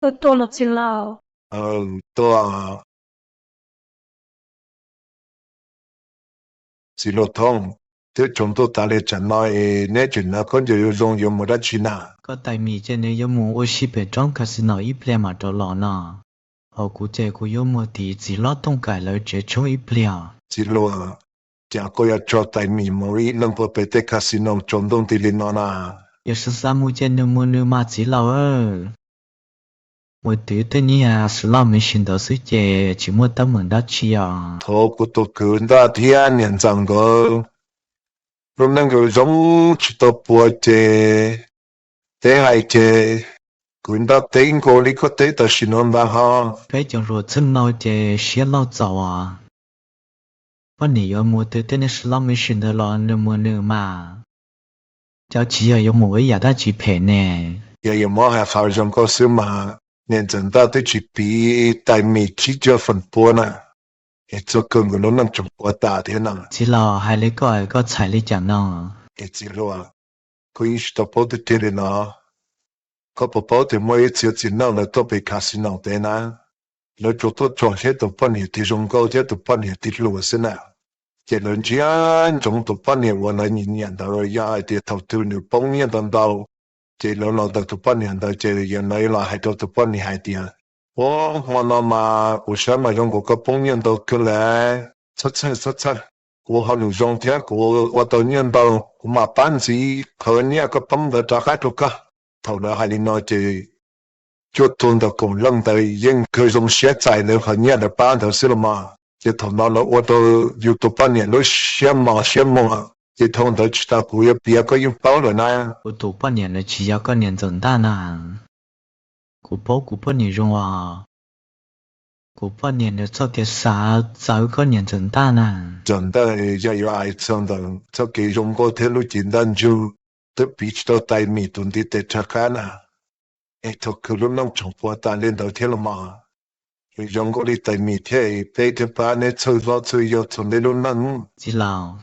Tuaj tuaj los txiv laus. Tuaj. Txiv Luas Thoob, twb tsaus ntuj tas li tsam no es neb tseem hnav khaub ncaws zoo yuav mus dab tsi na? Koj tais mis ces nws yuav mus ua si pem roob casino ib pliag mam rov los no. Hos kuv ces kuv yuav mus tim txiv hlob Tooj Kaim lawv tsev tshoob ib pliag. Txiv Luas, cas koj yuav tso tais mis mus ib leeg puag pem tej casino tsaus ntuj nti li no na? Yog xav xav mus ces nws mus nws mas txiv laus. Mus twv tej niag slot machine ntawd xwb ces tsis muaj teeb meem dab tsi os. Thaum kuv tus kwv Ntaj thiab niam ntxawm nkawd lub neej zoo zoo tsis tau puas ces peb hais ces kwv Ntaj teb nkaus li koj teb tam sim no ntag hos. Peb cov hluas txheej no ces siab loj txaus os. Poj niam yuav mus twv tej niag slot machine ntawd los nws mus nws mas, cov tsis yog yuav mus ua ib yam dab tsi phem ne. Yog yuav muab hais qhov zoo nkauj xwb mas niam ntxawm Ntaj twb tsis piv tais mis tsib caug feem pua na, es txog kawg nkawd lub neej tseem puas tas thiab no. Txiv laus, hais li koj es koj txhais li cas no? Es txiv hluas, koj yeej tsis tau paub tiag tiag li no. Koj puas paub tias muaj ib txhia txiv neej lawv tuaj pem casino teb na, lawv tsuas tuaj tso siab tus poj niam tig zoo nkauj thiab tus poj niam tig hluas xwb na. Ces lawv ntsia ntsoov tus poj niam uas lawv nyiam nyiam ntawd, yog hais tias thaum twg nws poob nyiaj ntau ntau, ces lawv los ntawm tus poj niam ntawd ces yog lawv los hais rau tus poj niam hais tias, ua hmo no mas kuv saib mas zoo nkaus koj poob nyiaj ntau kawg li. Txhob txhawj, txhob txhawj, kuv hauj lwm zoo thiab kuv ua tau nyiaj ntau, kuv mam pab ntxiv qhov nyiaj koj poob ntawd rov qab rau koj. Thaum lawv hais li no ces cuaj tug ntawm kaum leej ntawd yeej kawg zoo siab txais lawv qhov nyiaj lawv pab ntawd xwb los mas. Ces thaum no lawv ua rau yus tus poj niam lub siab mos siab muag, ces dhau ntawd tsis tas kuv yuav piav koj yeej paub lawm na. Kuv tus poj niam nws tsis yog koj niam ntxawm Ntaj na. Kuv paub kuv poj niam zoo os. Kuv poj niam nws txoj kev xav txawv koj niam ntxawm Ntaj na. Ntxawm Ntaj, yog yuav hais txog ntawm txoj kev zoo nkauj thiab lub cev ntaj ntsug, twb piv tsis tau tais mis tus ntiv tes rov qab na. Es thaum kawg lub neej tseem puas tas li ntawd thiab los mas. Zoo nkauj li tais mis thiab, peb thiaj pab neb txhawj hlob txhawj yau txhua neb lub neej. Txiv laus,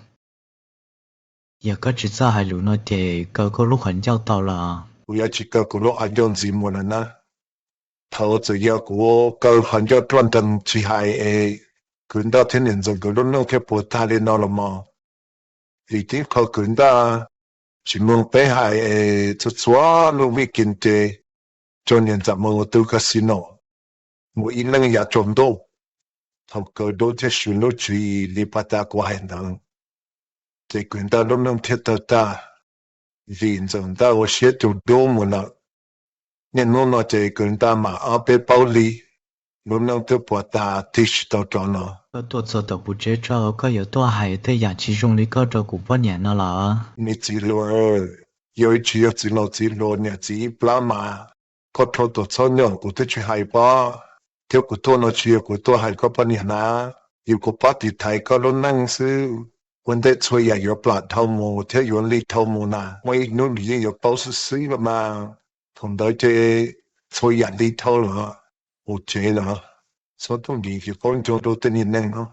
yog koj tsis txawj hais lus no ces kaw koj lub qhov ncauj tau los? Kuv yuav tsis kaw kuv lub qhov ncauj ntxiv mus lawm na. Thaum txawm yog kuv kaw qhov ncauj ruaj nrees tsis hais es kwv Ntaj thiab niam ntxawm nkawd lub neej thiaj puas tag li no los mas. Vim tib qho kwv Ntaj tsis mloog peb hais es txhua txhua lub vij kis ces coj niam ntxawm mus ua tub casino, mus ib leeg yav tsaus ntuj. Thaum kawg dub thiab swv lub tswv yim li pas tas kuv hais ntawd, ces kwv Ntaj lub neej thiaj tawg tag, vim ntxawm Ntaj ua siab cuag dub mus lawm. Niaj hnub no ces kwv Ntaj mam ob peb paub li, lub neej twb puas tas tig tsis tau rov no. Koj tuaj txog tom kuv tsev tso, koj yuav tuaj hais tej yam tsis zoo li koj rau kuv poj niam no los? Me txiv hluas, yog tsis yog txiv laus txiv hluas niam txiv ib plab mas, koj rho tuam txhob nyom kuv twb tsis hais pob, thiab kuv tuaj no tsis yog kuv tuaj hais koj poj niam na, yog kuv pab tiv thaiv koj lub neej xwb. Ua ntej txhua yam yuav plam dhau mus thiab yuav li dhau mus na, muaj ib hnub nws yeej yuav paub xwb xwb los mas. Thaum ntawd ces txhua yam li dhau lawm, mus tsev lawm, txhob tuaj nkim kev qaub ncaug rau tej niag neeg no.